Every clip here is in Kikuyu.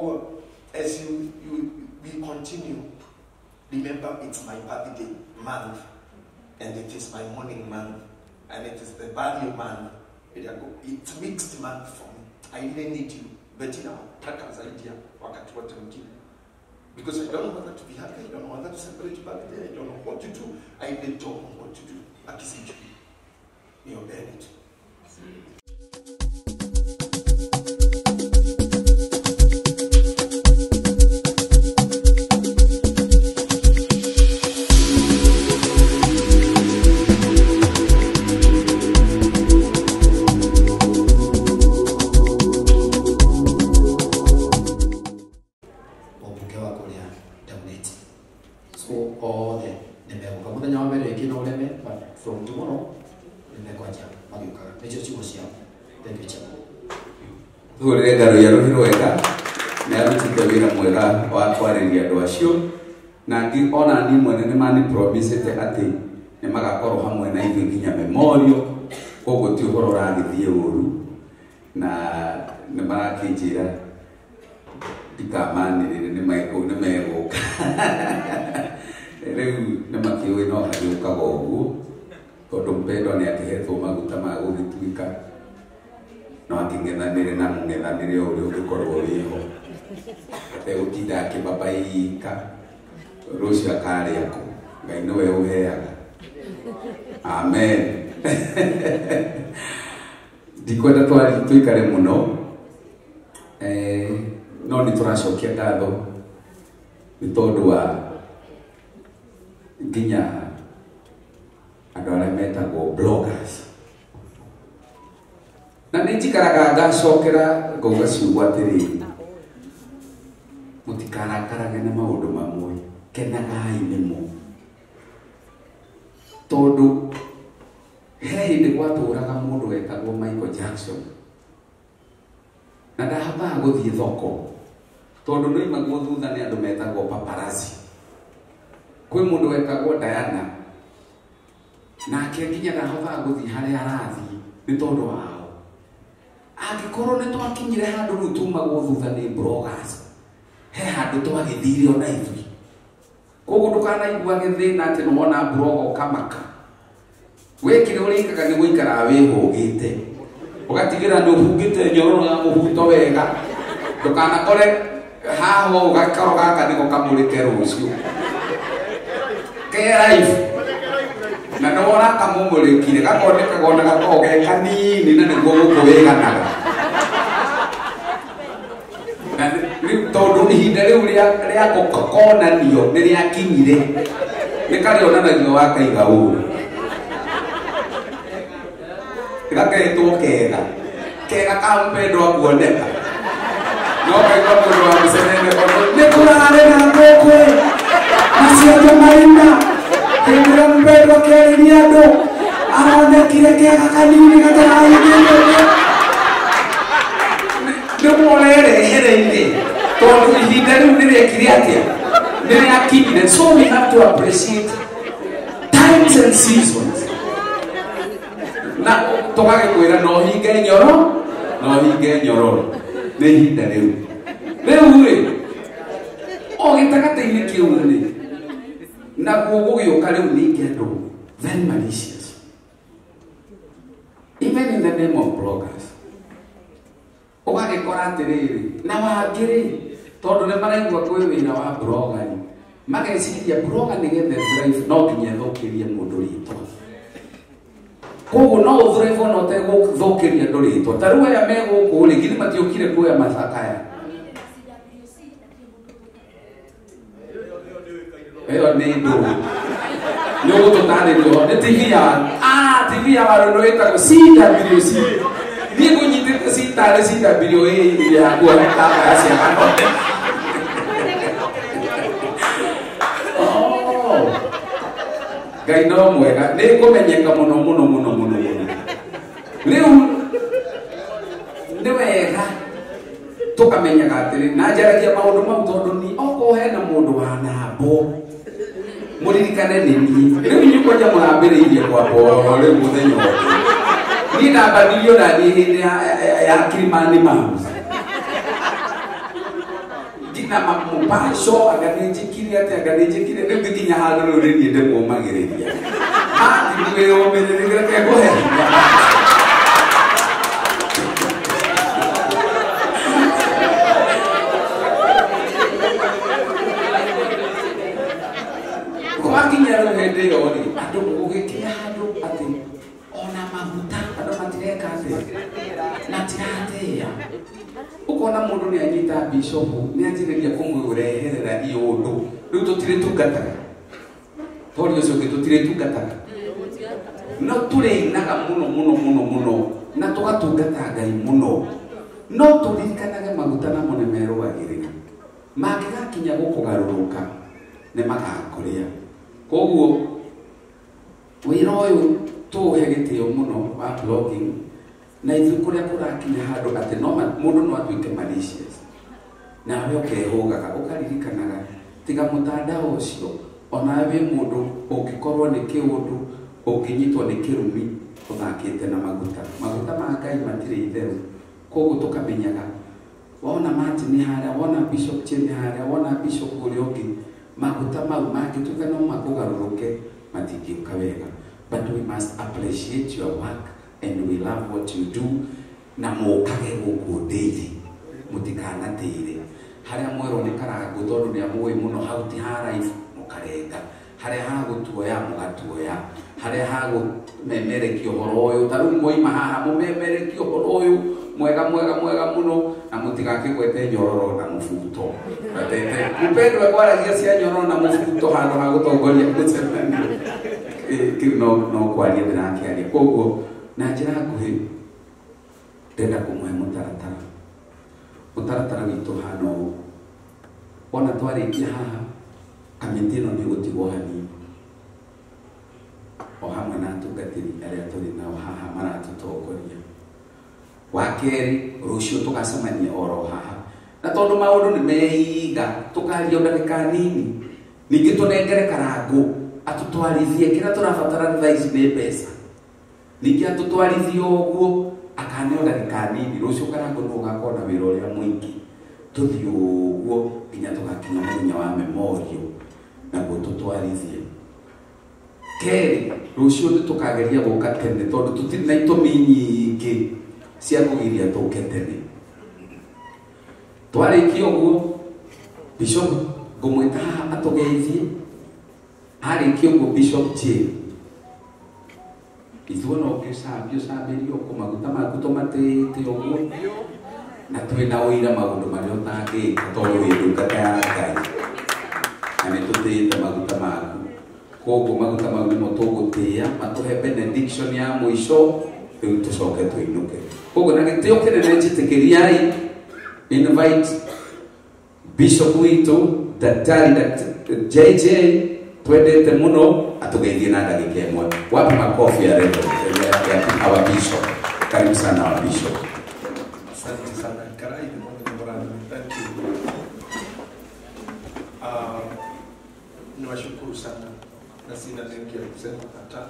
Koguo as you we continue, remember it's my birthday month, and it is my morning month, and it is the value month. It's mixed month for me. I really need you. But nataka zaidi ya wakati wote mwingine. Because I don't know whether to be happy, I don't know whether to celebrate birthday, I don't know what to do. I really don't know what to do. Akisijui. Niombeeni tu. From tomorrow, Tuhurire ngaro ya ruhi rwega nĩ arutĩte wĩra mwega wa kwarĩria andũ acio na ngĩ ona niĩ mwene nĩ mani promisĩte atĩ nĩ magakorwo hamwe na ithuĩ nginya memorial, koguo ti ũhoro ũragĩthiĩ ũru na nĩ marakĩnjĩra ndikamanĩrĩre nĩ megũka rĩu nĩ makĩũĩ no hagĩũkaga ũguo tondũ mpendwa nĩ akĩhetwo maguta ma gũgĩtuĩka no akĩng'ethanĩre na mũng'ethanĩre o ũrĩa ũngĩkorwo wĩho ategũtinda akĩbabaika rũciũ akarĩa kũ. Ngai nĩwe ũheaga. Amen. Ndikwenda tũikare mũno, no nĩ tũracokia ngatho nĩ tondũ wa nginya andũ arĩa metagwo bloggers. Na nĩ njikaraga ngacokera ngauga ciugo atĩrĩrĩ, mũtikarakarage na maũndũ mamwe, kenagai nĩmo, tondũ he hĩndĩ gwatũraga mũndũ wetagwo Michael Jackson na ndahotaga gũthiĩ thoko tondũ nĩoimagwo thutha nĩ andũ metagwo paparazzi. Kwĩ mũndũ wetagwo Diana nake nginya ndahotaga gũthiĩ harĩa arathiĩ nĩ tondũ wao. Angĩkorwo nĩ twakinyire handũ rĩu tumagwo thutha nĩ bloggers, he handũ twagĩthire ona ithuĩ. Koguo ndũkanaiguage thĩna atĩ nĩwona blogger ũkamaka. We kĩrĩa ũrĩkaga nĩ gũikaraga wĩhũgĩte, ũgatigĩrĩra nĩ ũhungĩte nyororo ya mũhuto wega, ndũkanakore haha ũũ gakoro gaka nĩko kamũrĩke rũciũ ke life na nĩwona kamũmũrĩkire gakonekaga ona gakoragwo ge kanini na nĩguo gũkũ wĩganaga. Na rĩu tondũ ihinda rĩu rĩa konanio nĩ rĩakinyire, nĩ karĩonanagio wakaiga ũũ gakeretwo kega kega ka mpendwa kuoneka no kaigua mũndũ wa mũcenene nĩ kũrarĩ na ngũkũ maciato marima hĩndĩ ĩrĩa mpendwa akĩarĩria andũ aronekire kega kanini gatarahingĩrĩrio nĩguo ũrerehereire tondũ ihinda rĩu nĩ rĩekire atĩa, nĩ rĩakinyire. So we have to appreciate times and seasons. Na tũgagĩkwĩra no hinge nyoro, no hinge nyororo nĩ ihinda rĩu. Rĩu rĩ o gĩtagatĩ-inĩ kĩu rĩ naguo gũgĩũka rĩu ningĩ andũ very malicious, even in the name of bloggers. Ũgagĩkora atĩrĩrĩ na wangĩ rĩ tondũ nĩ maraigua kwĩ wĩra wa blogger rĩ mageciria blogger nĩgetha thrive no nginya ĩthũkĩrie mũndũ rĩtwa. Koguo no ũthrive ona ũtegũthũkĩria andũ rĩtwa. Ta rĩu aya me gũkũ rĩ githĩ matiũkire kuoya macakaya ĩyo nĩ ndũ nĩ ũgũtũtarĩria ũhoro nĩ TV ya TV ya Waru ĩtagwo CWC. Niĩ ngũnyitĩte citarĩ CWA ya kuoya tamba ya ciana. Ngai no mwega nĩ kũmenyeka mũno mũno mũno mũno mũno. Rĩu nĩ wega tũkamenyaga atĩrĩ na njaragia maũndũ mau tondũ ni okorwo hena mũndũ wanambwo mũririkane nĩ niĩ. Rĩu inyuĩ kwanja mũrambĩrĩirie kwambwo rĩu mũthenya ũngĩ. Niĩ ndambanirio na niĩ hĩndĩ ya Kilimani Moms. Nginya mũpaco anga nĩ njĩkire atĩa anga nĩ njĩkire rĩu ngĩkinya handũ rĩu nĩ niĩ ndĩmũmagĩrĩria. Martin wĩyũmĩrĩrie reke ngũhe hinya. Gwakinya rĩu hĩndĩ ĩyo rĩ andũ gũgĩkinya handũ atĩ ona maguta andũ matireka atĩa matiratĩa. Ukona mundu ni anyita bishop ni anjiriria kumureherera iundu riu tutiritungataga tori ucio ungi tutiritungataga no turinaga muno muno muno muno na tugatungata Ngai muno no turirikanage maguta namo ni merũagĩrĩra mangĩgakinya gũkũgarũrũka nĩ magakũrĩa. Koguo wĩra ũyũ tũũhe gĩtĩo mũno wa blogging na ithuĩ kũrĩa kũrakinya handũ atĩ no mũndũ no atuĩke malicious nawe ũkehũgaga ũkaririkanaga tiga mũtandao ũcio onawe wĩ mũndũ ũngĩkorwo nĩ kĩũndũ ũngĩnyitwo nĩ kĩrumi ũthakĩte na maguta maguta ma Ngai matirĩ itherũ. Koguo tũkamenyaga wona Martin harĩa wona Bishop Jane harĩa wona Bishop ũrĩa ũngĩ maguta mau mangĩtuĩka no makũgarũrũke matingĩũka wega. But we must appreciate your work and we love what you do na mũkage gũkũ daily mũtikanatĩire harĩa mwerwo nĩ karangũ tondũ nĩ amũĩ mũno hau ti ha life mũkarenga harĩa hagũtuoya mũgatuoya harĩa hagũmemerekia ũhoro ũyũ ta rĩu mwoima haha mũmemerekie ũhoro ũyũ mwega mwega mwega mũno na mũtigakĩgwete nyororo na mũbuto mũpendwa kwaragia cia nyororo na mũbuto handũ ha gũtongoria mũcemanio kĩu no kwaria ndĩrakĩaria. Koguo na njĩra nguhĩ ndĩrenda kũmũhe mũtaratara mũtaratara witũ hana ũũ wona twarĩkia haha kamĩtĩ ĩno nĩ ĩgũtigwo hanini o hamwe na atungatĩri arĩa tũrĩ nao haha maratũtongoria. Wa kerĩ rũciũ tũgacemania oro haha na tondũ maũndũ nĩ meiga tũkaria o ndagĩka nini ningĩ tũnengere karangũ atũtwarithie kĩrĩa tũrabatara thaa ici nĩ mbeca ningĩ atũtwarithie ũguo akaneo ndagĩka nini rũciũ karangũ nĩ ũgakorwo na wĩra ũrĩa mũingĩ tũthiĩ ũguo nginya tũgakinya mũthenya wa memorial naguo tũtwarithie. Kerĩ rũciũ nĩ tũkageria gũka tene tondũ tũtirĩ na itũmi nyingĩ cia kũgiria tũke tene. Twarĩkia ũguo Bishop ngũmwĩta haha atũgeithie arĩkia ũguo Bishop Jane ithuĩ no ũngĩcambio cambĩrio kũ maguta maku tũmatĩĩte ũguo na twĩna ũira maũndũ marĩa ũtangĩka tondũ wĩ ndungata ya Ngai na nĩ tũtĩĩte maguta maku. Koguo maguta mau nĩmo tũgũtĩĩa matũhe benediction ya mũico rĩu tũcoke tũinũke. Koguo na gĩtĩo kĩnene njĩtĩkĩriai invite Bishop witũ Daktari JJ twendete mũno atũgeithie na ndagĩka ĩmwe. Wapi makofi ya reto ya our bishop. Karibu sana our bishop. Asante sana. Karai thank you. Niwashukuru sana na sina mengi ya kusema hata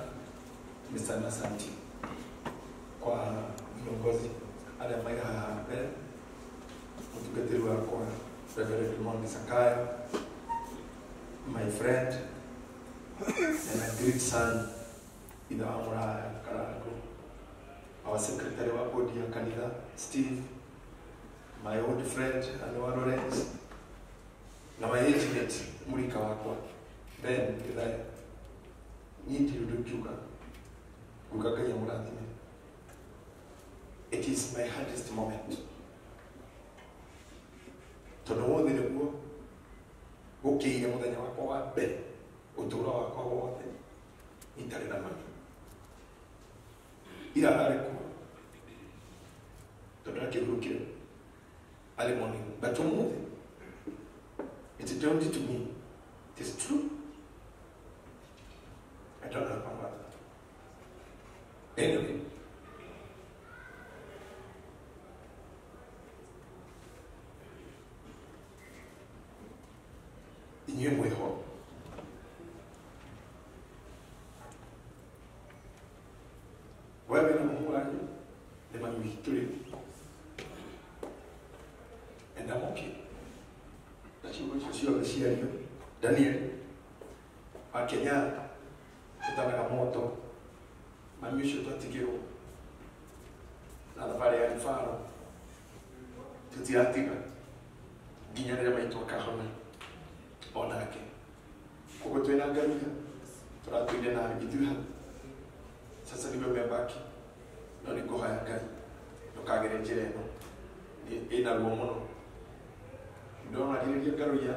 ni sana asante kwa viongozi arĩa mai haha mbere mũtungatĩri wakwa Reverend Mwangi Sakayo, my friend and a great son ithe wa Mũraya Karangũ, our secretary wa bodi ya kanitha Steve, my old friend Anwar Lawrence, na my age mate mũrika wakwa Ben Githaya. Niĩ ndirĩ ũndũ ingiuga nguga Ngai amũrathime. It is my hardest moment tondũ wothe nĩguo gũkĩire mũthenya wakwa wa mbere ũtũũro wakwa wothe itarĩ na mami ira ararĩ kuo tondũ akĩhurũkire early morning but ũmũthĩ it dawned to me it is true I don't have a mother. Anyway, inyuĩ mwĩho wewe na mami wanyu nĩ mami witũ rĩu and I'm okay. ciothe ciario Daniel wa Kenya tutanaga moto mami ũcio twatigirwo na thabarĩ ya ribaro tũtiratiga nginya rĩrĩa maitũ akahona onake koguo twĩna ngaruya tũratũire na ithuĩ hau sasa nĩwe mebaki no nĩ ngũhoya Ngai ndũkagere njĩra ĩno ĩna ruo mũno ndonarĩrĩria ngaruya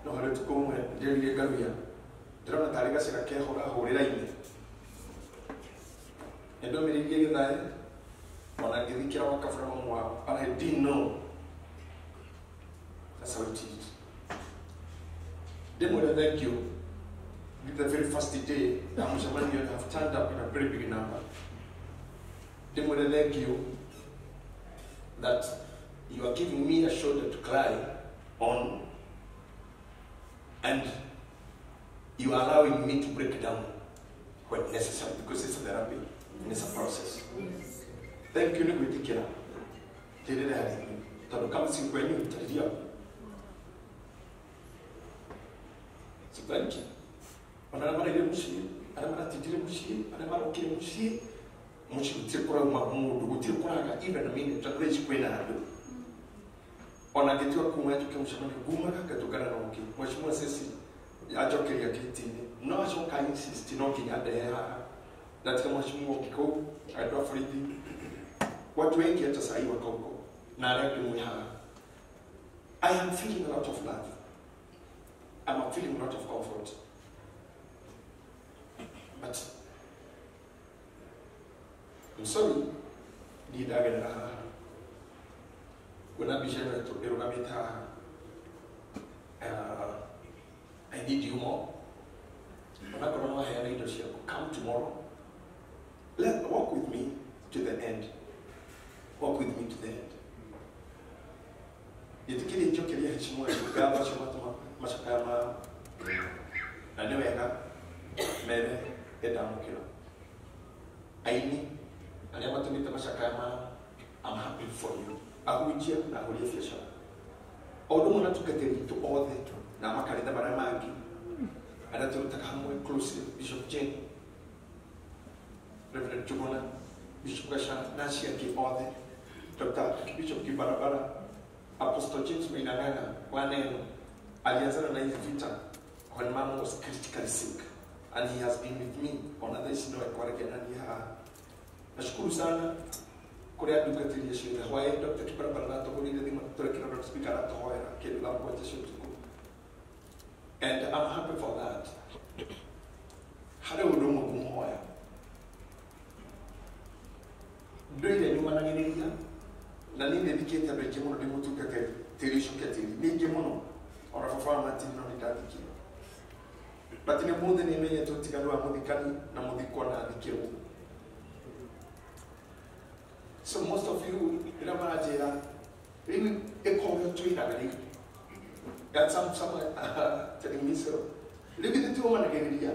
no harĩ ũtukũ ũmwe ndĩrĩrie ngaruya ndĩrona tarĩ gacĩra keho gahũrĩra-inĩ nĩndomĩrĩirie gĩthae ona ngĩthikĩra wa kabura mamu wao but I didn't know that's how it is. Ndĩmwĩre thank you. The very first day na mũcemanio have turned up in a very big number. Ndĩmwĩre thank you that you are giving me a shoulder to cry on and you are allowing me to break down when necessary because it's a therapy and it's a process. Yes. Thank you nĩ gwĩtĩkĩra ndĩrĩre harĩ inyuĩ tondũ kama si kwenyu nitalilia. So thank you. Ona arĩa maraire mũciĩ, arĩa maratindire mũciĩ, arĩa marokire mũciĩ, mũciĩ gũtirĩ kũrauma mũndũ, gũtirĩ kũraga even a minute tondũ thaa ici kwĩna andũ. Ona ngĩtua kuma njũke mũcemanio ngumaga ngatũngana na ũngĩ. Mheshimiwa Ceci anjokeria gĩti-inĩ no acoka insist no nginya ndehe haha na tiga mheshimiwa ũngĩ kũu andũ a borithi watu wengi hata sahii wako huko na arĩa angĩ mwĩ haha. I am feeling a lot of love. I'm feeling a lot of comfort. But I'm sorry, niĩ ndagerera haha kuona mbica ĩno ĩrũgamĩte haha. I need you more. Onakorwo no waheana indo ciaku, come tomorrow. Let walk with me to the end. Walk with me to the end. Gĩtĩkĩrie njokerie heshima ngatho acio matũma macakaya mao na nĩ wega mere nĩndamũkĩra aini arĩa matũmĩte macakaya mao I'm happy for you. Ahunjia na ahũri a biacara o ũndũ ũmwe na atungatĩri aitũ othe na makanitha marĩa mangĩ arĩa tũrutaga hamwe closely, Bishop Jane, Reverend Njuguna, Bishop Gachara na acio angĩ othe, Dr. Bishop Kibarabara, Apostle James Mainang'ang'a wa Neno alianzana na hizi vita when mom was critically sick and he has been with me ona thaa ici no ekwaragia na niĩ haha. Nashukuru sana kũrĩ andungatĩri acio othe. Hwaĩ Dr. Kibarabara natũhũrĩire thimũ tũrekĩra loudspeaker aratũhoera kĩndũ thaa 7 cia ũtukũ and I'm happy for that. Harĩ ũndũ ũmwe ngũmũhoya ndũire nyumanagĩrĩria na niĩ nĩ thikĩte andũ aingĩ mũno ndĩ mũtungatĩri tĩri ũcoke tĩri nĩ aingĩ mũno ona baba wa Martin no nĩ ndathikire but nĩ mũthĩ nĩ menyete ũtiganu wa mũthikani na mũthikwo na athikĩrwo. So most of you rĩrĩa maranjĩra rĩu ĩkorwo twĩraga rĩu got some telling me so rĩu githĩ tiũmanagĩrĩria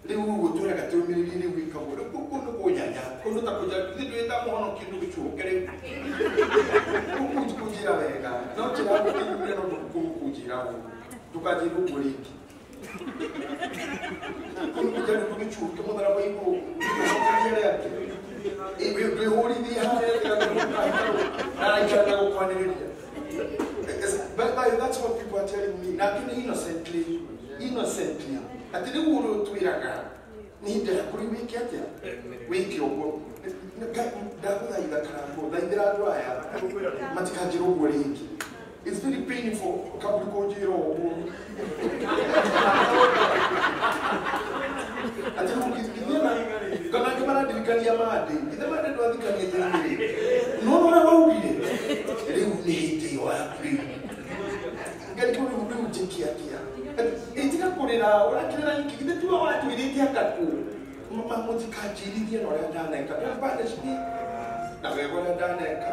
rĩu ũguo twĩraga tũrũmĩrĩrie rĩu wĩkagwo rĩu kũu nĩ kũnyanya kũu nĩ ta kũnja githĩ ndwĩta mũhonoki ndũgĩcuũke rĩu kũu ti kũnjĩra wega no njĩra gũkĩnyuria no kũu kũnjĩra ũguo ndũkanjĩre ũguo rĩngĩ kũu nĩ kũnja rĩu ndũgĩcuũke mũtharaba igũrũ ndũcokerie arĩa angĩ ndwĩhũrithie harĩa na araikara na gũkwanĩrĩria. But that's what people are telling me. Lakini innocently atĩ rĩu ũrĩa ũtwĩraga nĩ ihinda rĩaku rĩu wĩke atĩa wĩke ũguo ndagũthaitha karango thaithĩra andũ aya matikanjĩra ũguo rĩngĩ. It's very painful kaburi kũnjĩra ũguo atĩ rĩu githĩ kana angĩ marandirikania mandĩ githĩ mandĩ ndwathikania njĩra-inĩ no ũrĩa waugire rĩu nĩ hĩndĩ ĩyo yaku rĩu ngai rĩu rĩu njĩke atĩa ĩtiga kũrĩra ũrakĩrĩra nĩkĩ githĩ tiwe watwĩrĩte akakũ mũtikanjirithie na ũrĩa ndaneka don't punish me na wega ũrĩa ndaneka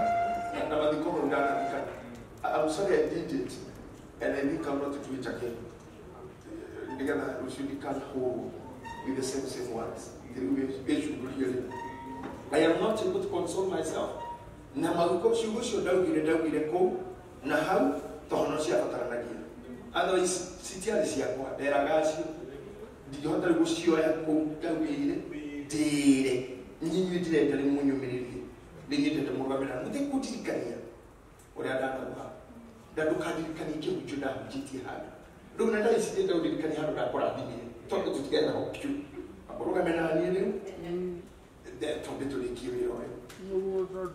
na mathiko mau ndanathikana. I'm sorry I did it and I think I'm not to do it again nĩgetha rũciũ ndikanahũrwo with the same words. I am not able to console myself na mathiko ciugo icio ndaugire kũu na hau tondũ no ciabataranagia Otherwise citiarĩ ciakwa nderaga acio ndingĩhota rĩu gũcioya kũu ndaugĩire ndĩre inyuĩ ndirenda rĩ mũnyũmĩrĩrie nĩnyendete mũrũgamĩrĩra mũtekũndirikania ũrĩa ndanauga na ndũkandirikanie kĩhunjio ndahunjĩtie handũ rĩu na thaa ici ndĩrenda gũndirikania handũ ndakũrathimire tondũ tũtigane na kiu mũrũgame na niĩ rĩu tondũ tũrĩkie wĩra ũyũ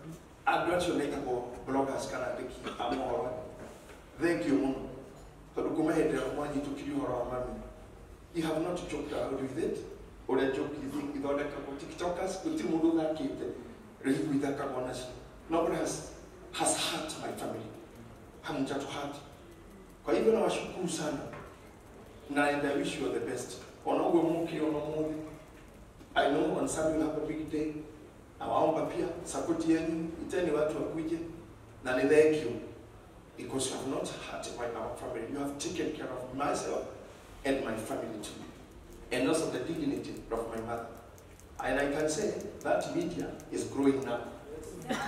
andũ acio metagwo bloggers kana andĩki a mohoro thank you mũno tondũ kuma hĩndĩ ĩrĩa mwanyitũkirie ũhoro wa mami you have not joked around with it ũrĩa joke ithondekagwo tiktokers gũtirĩ mũndũ ũthakĩte rĩu ithakagwo nacio nobody has hurt my family hamjatu hurt kwa hivyo nawashukuru sana na and I wish you all the best ona ũguo mũkire ona mũthĩ I know on Sunday we'll have a big day nawaomba pia support yenu iteni watu wakuje na ni thank you because you have not hurt our family you have taken care of myself and my family too and also the dignity of my mother and I can say that media is growing now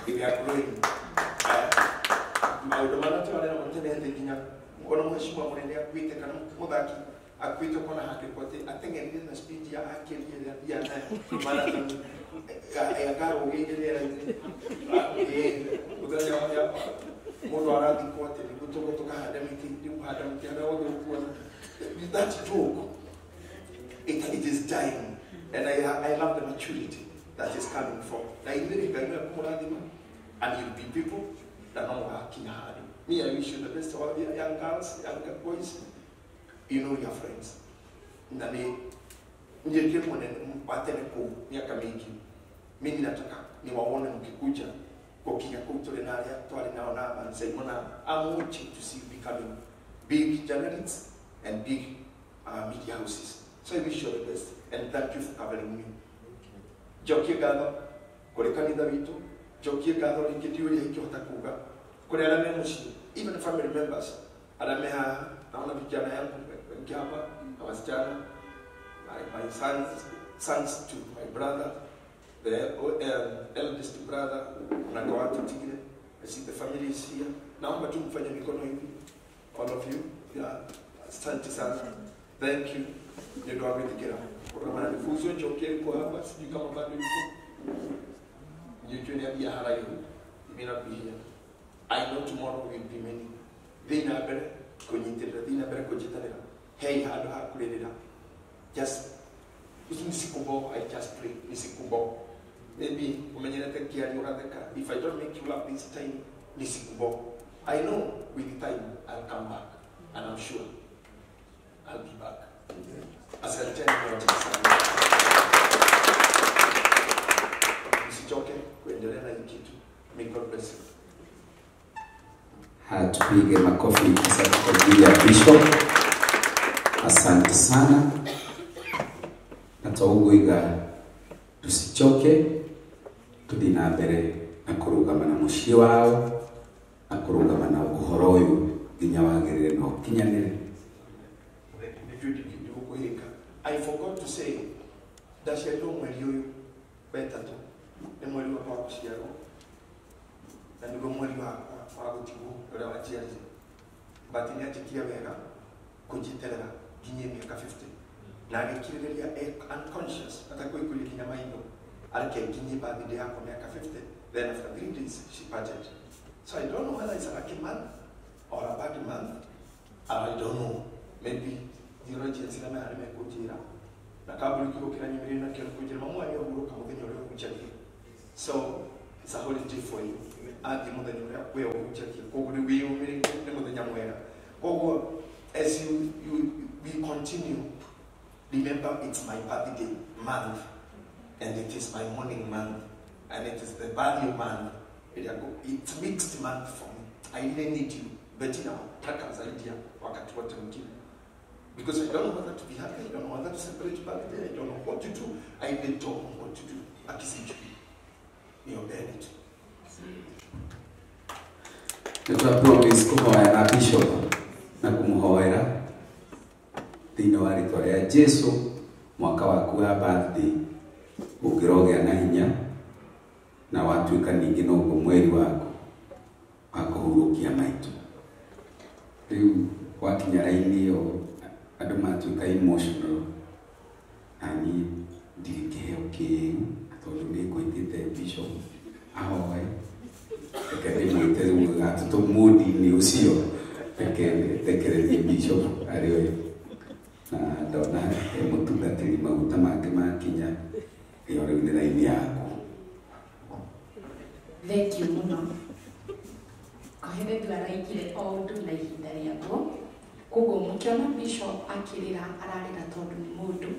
we are growing maũndũ marĩa tũrarĩ namo tene thĩ nginya ona mheshimiwa mũnene akuĩte kana mũthaki akuĩte ũkona handĩkwo atĩ ateng'erire na speed ya akĩria ĩrĩa athiaga nayo marathon akarũgĩire rĩera-inĩ mũthenya ũrĩa mũndũ arathikwo atĩ nĩguo tũgũ tũkahanda mĩtĩ rĩu kũhanda mĩtĩ harĩa wothe ũkuona that joke it is dying and I love the maturity that is coming from na ithuĩ Ngai nĩwe kũmũrathima and you'll be people na no mũgakinya handũ me I wish you the best all the young girls young boys you know your friends na nĩ njĩkire mũnene wa tene kũu mĩaka mĩingĩ mimi nataka niwaone mkikuja gũkinya kũu tũrĩ na arĩa twarĩ nao na Mansaimo na I'm watching to see you becoming big journalists and big media houses so I wish you all the best and thank you for covering me njokie ngatho kũrĩ kanitha witũ njokie ngatho rĩngĩ ndiũĩ ũrĩa ingĩhota kuga kũrĩ arĩa me mũciĩ even family members arĩa me haha naona vijana yangu wengi hapa na wasichana my sons to my brother the eldest brother na watu tigire I see the family is here naomba tu mfanye mikono hivi all of you yeah asante sana thank you ndio wametigira kwa maana nifuzo njokie kwa hapa sijui kama bado yuko ndio ni haraihu mimi na kuhia I know tomorrow will be many thina mbere kunyitirira thina mbere kunjitanira hey handu ha kuririra just nisikubo I just pray nisikubo maybe umenyerete kiari uratheka if I don't make you laugh this time nisikubo I know with the time I'll come back and I'm sure I'll be back asanteni wote sana msichoke kuendelea na hii kitu may God bless you. Tupige makofi asante kwa ajili ya Bishop. Asante sana. Na twaugwiga tusichoke tuthi na mbere na kurugama na muciĩ wao na kurugama na ũhoro ũyũ nginya wagĩrĩre na ũkinyanĩre. I forgot to say ndaciarirwo mweri ũyũ wetatũ nĩ mweri wakwa wa gũciarwo na nĩguo mweri wakwa wa gũtigwo ũrĩa wanjiarire but nĩ anjĩkire wega kũnjĩterera nginyie mĩaka 50 na agĩkirĩrĩria unconscious atakũingũria nginya maitho areke nginyie birthday yakwa mĩaka 50 then after 3 days she parted so I don't know whether it's a lucky month or a bad month I don't know maybe theologians ira mehari mekũnjĩra na kambuni kiugo kĩrĩa nyumĩrĩire nakĩo nĩ kũnjĩra mamu wanyu ahurũka mũthenya ũrĩa ũhunjagia so it's a holiday for you athiĩ mũthenya ũrĩa we ũhunjagia koguo rĩu wĩyũmĩrĩrie nĩ mũthenya mwega koguo as we continue remember it's my birthday month and it is my morning month and it is the value month it's mixed month for me I really need you but nataka zaidi ya wakati wote mwingine because I don't know whether to be happy, I don't know whether to celebrate birthday, I don't know what to do, I really don't know what to do. Akisijui. Niombeni tu. Nĩtwa promise kũhoya na Bishop na kũmũhoera thĩinĩ wa rĩtwa rĩa Jesu mwaka waku wa birthday ũngĩrogĩa na hinya na watuĩka ningĩ noguo mweri waku wa kũhurũkia maitũ. Rĩu Gwakinya raini ĩyo andũ matuĩka emotional na niĩ ndirĩ kĩheo kĩu tondũ nĩ ngwĩtĩte bishop ahoe reke ndĩmwĩte rĩu gatũtũ mũndi-inĩ ũcio reke rekererie bishop arĩ we na ndona he mũtungatĩri maguta make makinya ĩyo rĩu nĩ raini yaku. Thank you mũno. Koherethu araigire o ũndũ na ihinda rĩaguo. Koguo mũkĩona bishop akĩrĩra ararĩra tondũ nĩ mũndũ,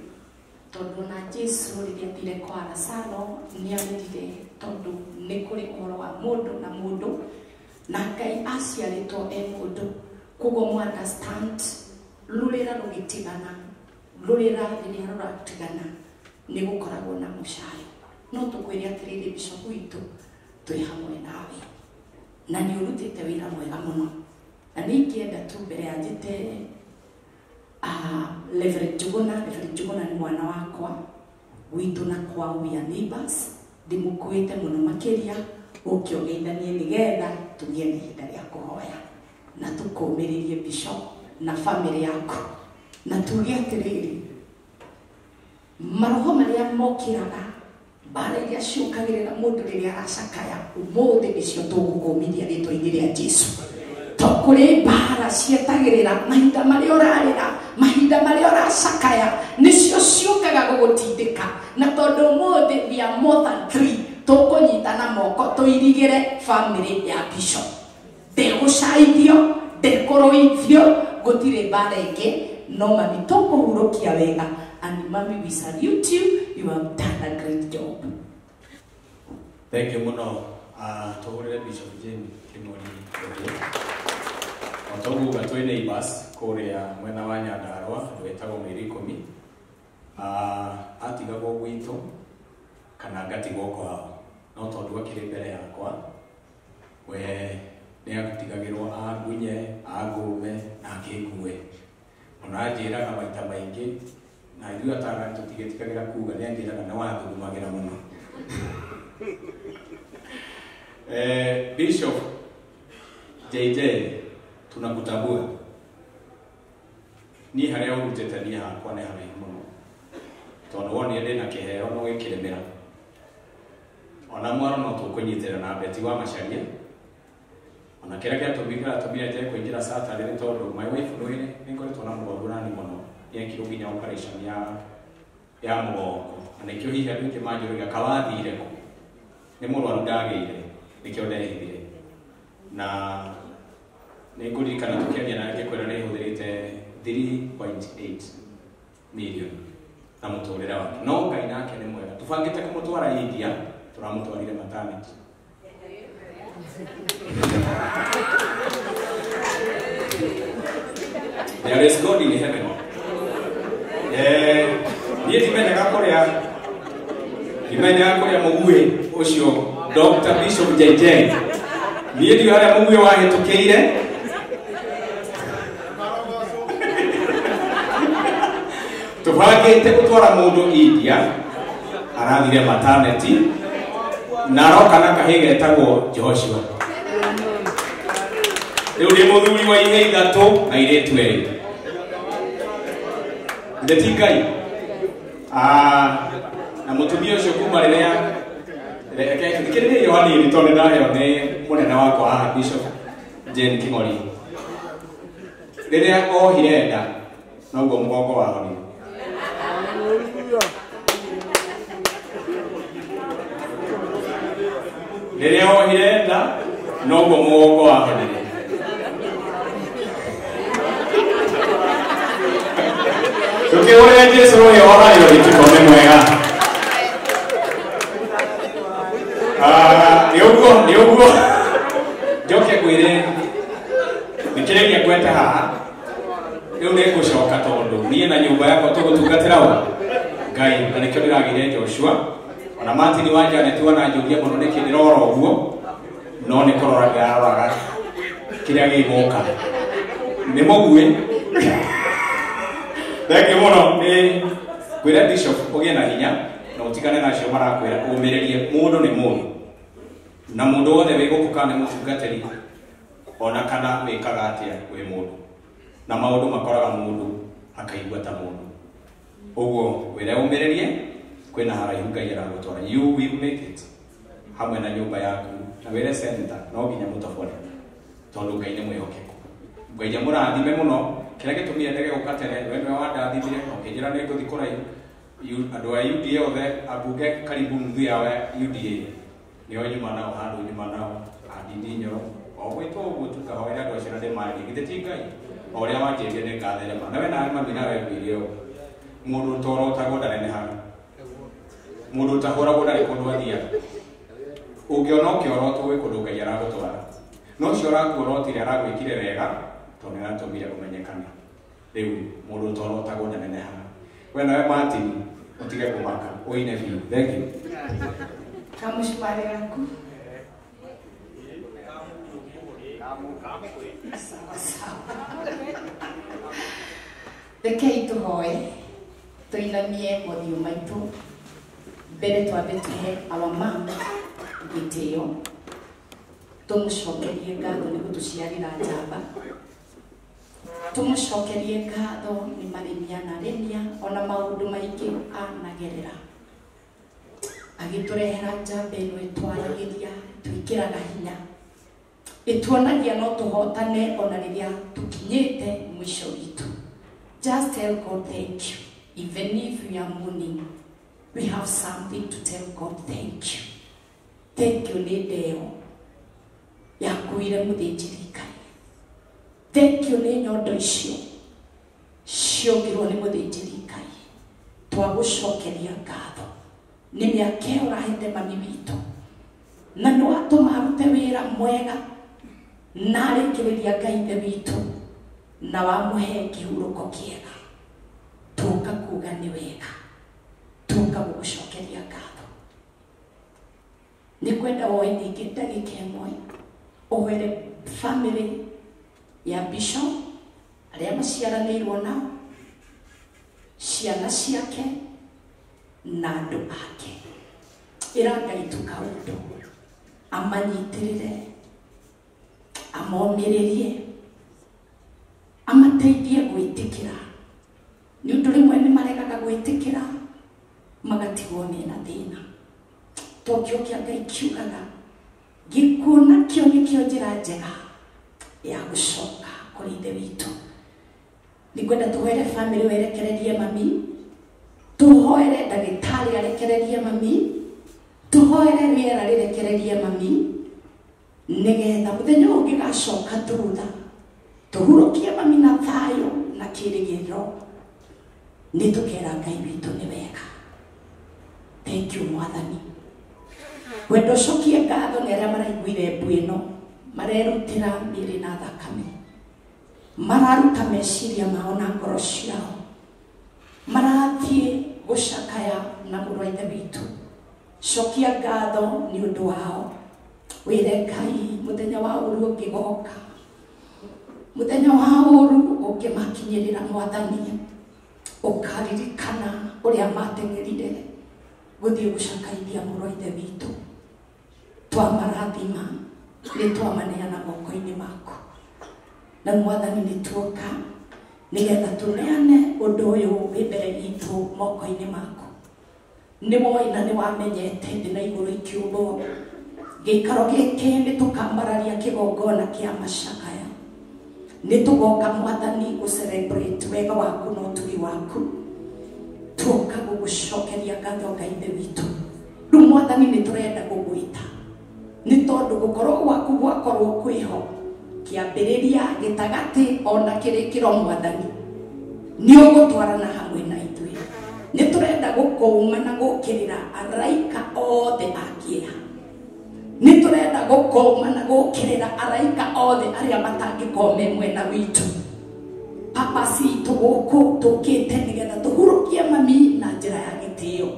tondũ ona Jesu rĩrĩa athire kwa Lazaro nĩarĩrire tondũ nĩ kũrĩ ũhoro wa mũndũ na mũndũ, na Ngai aciarĩtwo e mũndũ. Koguo mu understand rũrĩra rũgĩtigana, rũrĩra rĩrĩa rũratigana nĩ gũkoragwo na mũcayo. No tũkwĩre atĩrĩrĩ bishop witũ, twĩ hamwe nawe na nĩ ũrutĩte wĩra mwega mũno, na nĩ ingĩenda tu mbere ya njĩte Reverend Njuguna. Reverend Njuguna nĩ mwana wakwa gwitũ na kwao, we are neighbors. Ndĩmũkuĩte mũno makĩria ũke ũgeithanie nĩgetha tũgĩe na ihinda rĩa kũhoya na tũkũmĩrĩrie bishop na family yaku, na tuge atĩrĩrĩ, maroho marĩa mokĩraga mbara iria ciũkagĩrĩra mũndũ rĩrĩa aracakaya ũmũthĩ nĩcio tũgũkũmithia rĩtwa-inĩ rĩa Jesu. To kũrĩ mbara cietagĩrĩra mahinda marĩa ũrarĩra, mahinda marĩa ũracakaya, nĩcio ciũkaga gũgũtindĩka. Na tondũ ũmũthĩ we are more than 3, tũkũnyitana moko tũirigĩre family ya bishop. Ndegũcaithio, ndekũrũithio, gũtirĩ mbara ĩngĩ, no mami tũkũhurũkia wega. And mami, we salute you. You have done a great job. Thank you mũno. Tũhũrĩre Bishop Jane Kĩng'ori ũthiũ. O toguo twĩ neighbors kũrĩa mwena wa Nyandarũa wĩtagwo Mĩeri 10. Atigagwo gwitũ kana ngatigwo kwao, no tondũ akĩrĩ mbere yakwa we nĩ atigagĩrwo angunye, angũme na akĩngue. Ona anjĩraga maita maingĩ, na ithuĩ ataarani tũtigĩtigagĩra kuga, nĩ anjĩraga nĩ wathugumagĩra mũno. Bishop JJ tunakutambua. Niĩ harĩa ũrutĩte niĩ hakwa nĩ haraihu mũno, tondũ wonire ndĩna kĩheo no gĩkĩrĩmĩra. Ona mwaro no tũkũnyitĩrĩra na Beti wa Macharia. Ona kĩrĩa gĩatũmire nje kũingĩra Saturday nĩ tondũ my wife nĩ ngoretwo na mũgongo nani mũno, nĩekirwo nginya operation ya mũgongo, na nĩkĩo hihi andũ aingĩ manjũragia kawathire kũ, nĩ mũrwaru ndagĩire, nĩkĩo ndehithire. Na nĩ ngũririkana tũkĩaria na ngĩkwĩra nĩ hũthĩrĩte 3.8 million na mũtũrĩre wake, no Ngai nake nĩ mwega. Tũbangĩte kũmũtwara India, tũramũtwarire maternity. There is God in heaven. Niĩ ndimenyaga kũrĩa mũguĩ ũcio Dr. Bishop JJ. Niĩ ndiũĩ harĩa mũguĩ wahĩtũkĩire. Tũbangĩte gũtwara mũndũ India, arathire maternity na aroka na kahĩ getagwo Joshua. Rĩu ndĩ mũthuri wa ihe 3 na airĩtu 2. Ndeti Ngai. Na mũtumia ũcio kuma rĩrĩa reke thikĩrĩria ĩyo hanini tondũ nĩndaheo nĩ mũnene wakwa haha Bishop Jane Kĩng'ori. Rĩrĩa ohire nda noguo mũgongo wahonire. Rĩrĩa ohire nda noguo mũgongo wahonire. Tukĩhũrĩre Jesũ rũhĩ o harĩa ũrĩ tũkone mwega. Nĩ ũguo njoke ngwĩre thikĩrĩria ngwete haha rĩu nĩ ngũcoka tondũ niĩ na nyũmba yakwa tũgũtungatĩra ũ Ngai, na nĩkĩo ndĩragĩire Joshua. Ona Martin wa Janet wananjũria mũno nĩkĩ ndĩrora ũguo, no nĩ kũrora ndĩraroraga kĩrĩa gĩgũka. Nĩ mũguĩ. Thank you mũno. Nĩ ngwĩre Bishop ũgĩe na hinya na ũtigane na acio marakwĩra ũmĩrĩrie. Mũndũ nĩ mũndũ, na mũndũ wothe wĩ gũkũ kana nĩ mũtungatĩri ona kana wĩkaga atĩa wĩ mũndũ. Na maũndũ makoraga mũndũ akaigua ta mũndũ. Ũguo wĩre ũmĩrĩrie kwĩna haraihu Ngai aragũtwara. You will make it. Hamwe na nyũmba yaku na wĩre senator no nginya mũtobore tondũ Ngai nĩ mwĩhokeku. Ngai amũrathime mũno. Kĩrĩa gĩtũmire ndege gũka tene we nĩwe wandathimire na ũkĩnjĩra nĩ ngũthiĩ kũraihu. Andũ a UDA othe ambunge karibu nuthu yao ya UDA nĩo nyuma nao handũ nyuma nao andindi Nyoro o gwĩtwo ũguo tu ngahoera andũ acio na ndĩmarĩrie githĩ ti Ngai o ũrĩa wanjĩrire nĩ ngatherema nawe nawe mami nawe ngwĩre ũũ mũndũ ũtorotagwo ndanenehaga mũndũ ũtahũragwo ndarĩ kũndũ athiaga ũngĩona ũkĩorotwo gwĩ kũndũ Ngai aragũtwara no ũcio ũrakuorotire aragwĩkire wega tondũ nĩ aratũmire ũmenyekane rĩu mũndũ ũtorotagwo ndanenehaga we nawe Martin ũtige kũmaka ũine biũ. Thank you. Kamushumari gaku. Sawa sawa. Rekei tũhoe tũinamie mothiũ maitũ mbere twambe tũhe our mom gĩtĩo tũmũcokerie ngatho nĩ gũtũciarĩra njamba tũmũcokerie ngatho nĩ marĩmia na arĩmia ona maũndũ maingĩ anagerera agĩtũrehera njamba ĩno ĩtwaragĩria twĩkĩraga hinya ĩtuonagia no tũhotane ona rĩrĩa tũkinyĩte mũico witũ. Just tell God thank you. Even if we are mourning, we have something to tell God thank you. Thank you nĩ ndeo yakuire mũthĩnjĩri Ngai. Thank you nĩ nyondo icio ciongirwo nĩ mũthĩnjĩri Ngai. Twagũcokeria ngatho nĩ mĩaka ĩyo ũrahete mami witũ na nĩ watũma arute wĩra mwega na arĩkĩrĩria Ngai ithe witũ na wamũhe kĩhurũko kĩega. Tuoka kuga nĩ wega, tuoka gũgũcokeria ngatho. Nĩ kwenda woe ningĩ ndagĩka ĩmwe ũhwere family ya Bishop arĩa maciaranĩirwo nao, ciana ciake na andũ ake. Ĩra Ngai tu kaũndũ amanyitĩrĩre, amomĩrĩrie, amateithie gwĩtĩkĩra nĩ ũndũ rĩmwe nĩ maregaga gwĩtĩkĩra magatigwo mena thĩna. Tokio kĩa Ngai kiugaga gĩkuũ nakĩo nĩkĩo njĩra njega ya gũcoka kũrĩ ithe witũ. Nĩngwenda tũhoere family werekererie mami, tũhoere ndagĩtarĩ arekererie mami, tũhoere rĩera rĩrekererie mami nĩgetha mũthenya ũyũ ũngĩgacoka thutha tũhurũkie mami na thayũ na kĩrĩgĩrĩro nĩ tũkera Ngai witũ nĩ wega. Thank you Mwathani. Wendo ũcokie ngatho nĩ arĩa maraiguire mbu ĩno marerutĩra mĩĩrĩ na thakame, mararuta meciria mao na ngoro ciao, marathiĩ gũcakaya na mũrũ wa ithe witũ. Cokia ngatho nĩ ũndũ wao. Wĩre Ngai mũthenya wa ũru ũngĩgoka, mũthenya wa ũru ũngĩmakinyĩrĩra Mwathani, ũkaririkana ũrĩa mateng'erire gũthiĩ gũcakaithia mũrũ wa ithe witũ. Twamarathima nĩ twamaneana moko-inĩ maku. Na Mwathani nĩ tuoka nĩgetha tũneane ũndũ ũyũ wĩ mbere itũ moko-inĩ maku. Nĩ woĩ na nĩ wamenyete thĩ na igũrũ ikĩũmbwo gĩikaro gĩkĩ nĩ tũkambararia kĩgongona kĩa macakaya. Nĩ tũgoka Mwathani gũ celebrate wega waku na ũtugi waku. Tuoka gũgũcokeria ngatho Ngai ithe witũ. Rĩu Mwathani nĩ tũrenda gũgwĩta nĩ tondũ gũkorwo gwaku gwakorwo kwĩho kĩambĩrĩria gĩtagatĩ ona kĩrĩkĩro Mwathani nĩ ũgũtwarana hamwe na ithuĩ. Nĩ tũrenda gũkũũma na gũkĩrĩra araika othe a kĩeha. Nĩ tũrenda gũkũũma na gũkĩrĩra araika othe arĩa matangĩkorwo me mwena witũ. Papa citũ gũkũ tũkĩte nĩgetha tũhurũkie mami na njĩra ya gĩtĩo.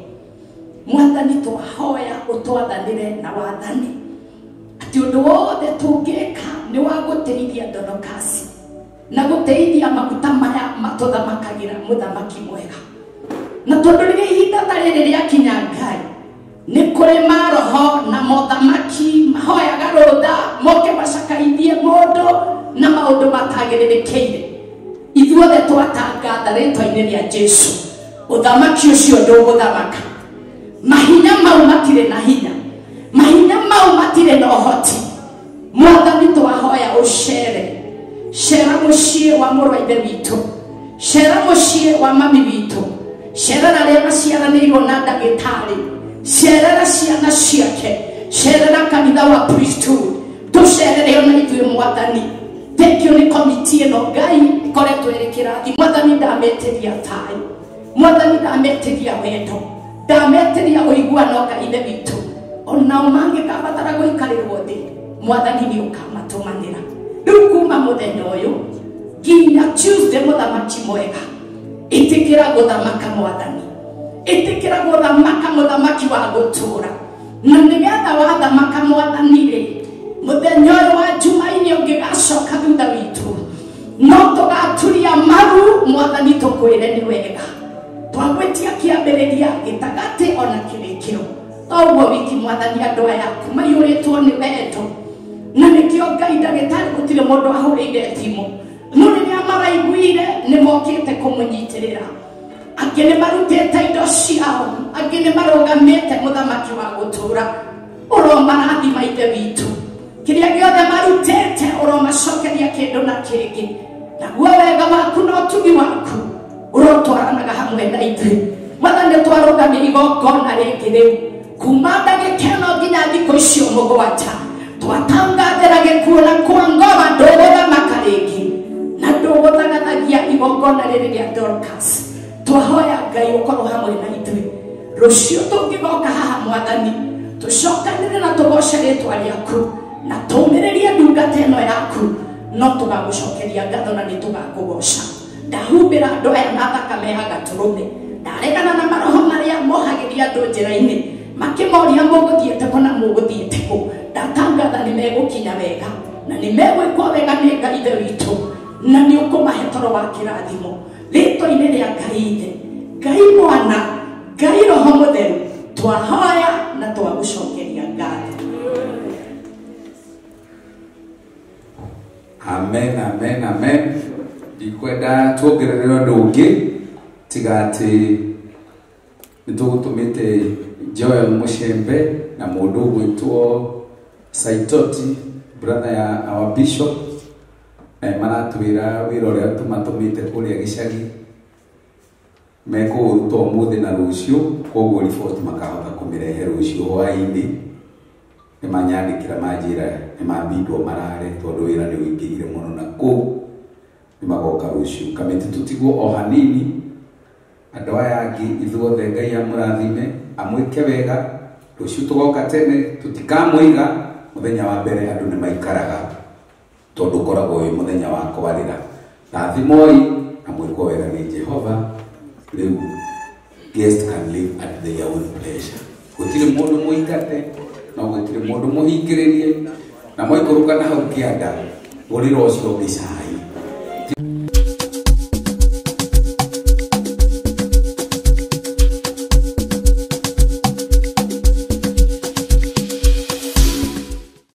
Mwathani twahoya ũtwathanĩre na wathani atĩ ũndũ wothe tũngĩka nĩ wa gũteithia Dorokasi na gũteithia maguta maya matũthamakagĩra mũthamaki mwega. Na tondũ rĩrĩa ihinda ta rĩrĩ rĩakinya Ngai nĩ kũrĩ maroho na mothamaki mahoyaga rũtha moke macakaithie mũndũ na maũndũ matagĩrĩrĩkĩire. Ithuothe twatangatha rĩtwa-inĩ rĩa Jesu, ũthamaki ũcio ndũgũthamaka. Mahinya mau matirĩ na hinya, mahinya mau matirĩ na ũhoti. Mwathani twahoya ũcere, cera mũciĩ wa mũrũ wa ithe witũ, cera mũciĩ wa mami witũ, cerera arĩa maciaranĩirwo na ndagĩtarĩ, cerera ciana ciake, cerera kanitha wa priesthood, tũcerere ona ithuĩ Mwathani. Thank you nĩ komiti ĩno Ngai ĩkoretwo ĩrĩ kĩrathi. Mwathani ndametĩria thayũ, Mwathani ndametĩria wendo, ndametĩria ũiguano Ngai ithe witũ. Onao mangĩkabatara gũikarĩrwo thĩ, Mwathani nĩ ũkamatũmanĩra. Rĩu kuma mũthenya ũyũ nginya Tuesday, mũthamaki mwega, ĩtĩkĩra gũthamaka Mwathani, ĩtĩkĩra gũthamaka mũthamaki wa gũtũũra. Na nĩgetha wathamaka Mwathani rĩ, mũthenya ũyũ wa Jumaine ũngĩgacoka thutha witũ, no tũgaturia maru Mwathani tũkwĩre nĩ wega. Twagwĩtia kĩambĩrĩria gĩtagatĩ ona kĩrĩkĩro. Toguo wiki Mwathani andũ aya aku maiyũrĩtwo nĩ wendo, na nĩkĩo Ngai ndagĩtarĩ gũtirĩ mũndũ ahũrĩire thimũ, no rĩrĩa maraiguire nĩ mokĩte kũmũnyitĩrĩra. Angĩ nĩ marutĩte indo ciao, angĩ nĩ marũgamĩte mũthamaki wa gũtũũra. Ũromarathima ithe witũ, kĩrĩa gĩothe marutĩte ũromacokeria kĩndũ na kĩngĩ, naguo wega waku na ũtugi waku ũrotwaranaga hamwe na ithuĩ. Mwathani twarũgamia igongona rĩngĩ rĩu kuma ndagĩka ĩno nginya thikũ icio mũgwanja, twatangathĩra gĩkuũ na kwa ngoma ndũgũthamaka rĩngĩ, na ndũgũthagathagia igongona rĩrĩ rĩa Dorcas. Twahoya Ngai ũkorwo hamwe na ithuĩ. Rũciũ tũngĩgoka haha Mwathani, tũcokanĩre na tũgoce rĩtwa rĩaku, na tũmĩrĩrie ndungata ĩno yaku, no tũgagũcokeria ngatho na nĩ tũgakũgoca. Ndahumbĩra andũ aya na thakame ya gatũrũme, ndaregana na maroho marĩa mohagĩria andũ njĩra-inĩ makĩmoria mũgũthiĩte kũ na mũgũthiĩte kũ. Ndatangatha nĩ megũkinya wega na nĩ megwĩkwo wega nĩ Ngai ithe witũ, na nĩ ũkũmahe toro wa kĩrathimo rĩtwa-inĩ rĩa Ngai ithe, Ngai mwana, Ngai roho mũtheru. Twahoya na twagũcokeria ngatho. Amen, amen, amen. Ndikwenda tuongerere ũndũ ũngĩ tiga atĩ nĩ tũgũtũmĩte Joel Mũcembe na mũndũ ũgwĩtwo Saitoti, brother ya our bishop, na maratwĩra wĩra ũrĩa tũmatũmĩte kũrĩa gĩcagi mekũũruta ũmũthĩ na rũciũ, koguo riboti makahota kũmĩrehe rũciũ hwaĩ-inĩ. Nĩ manyandĩkĩra manjĩra nĩ mambindwo marare tondũ wĩra nĩ ũingĩhire mũno na kũu nĩ magoka rũciũ. Kamĩtĩ tũtigwo o hanini, andũ aya angĩ ithuothe Ngai amũrathime amwĩke wega. Rũciũ tũgoka tene, tũtikamũiga. Mũthenya wa mbere andũ nĩ maikaraga tondũ ũkoragwo wĩ mũthenya wa kwarĩra. Rathimoi na mwĩkwo wega nĩ Jehova. Rĩu guest can live at their own pleasure. Gũtirĩ mũndũ mũingate na gũtirĩ mũndũ mũhingĩrĩrie, na mwaikũrũka na hau kĩanda ũrĩra ũcio ũngĩ cai.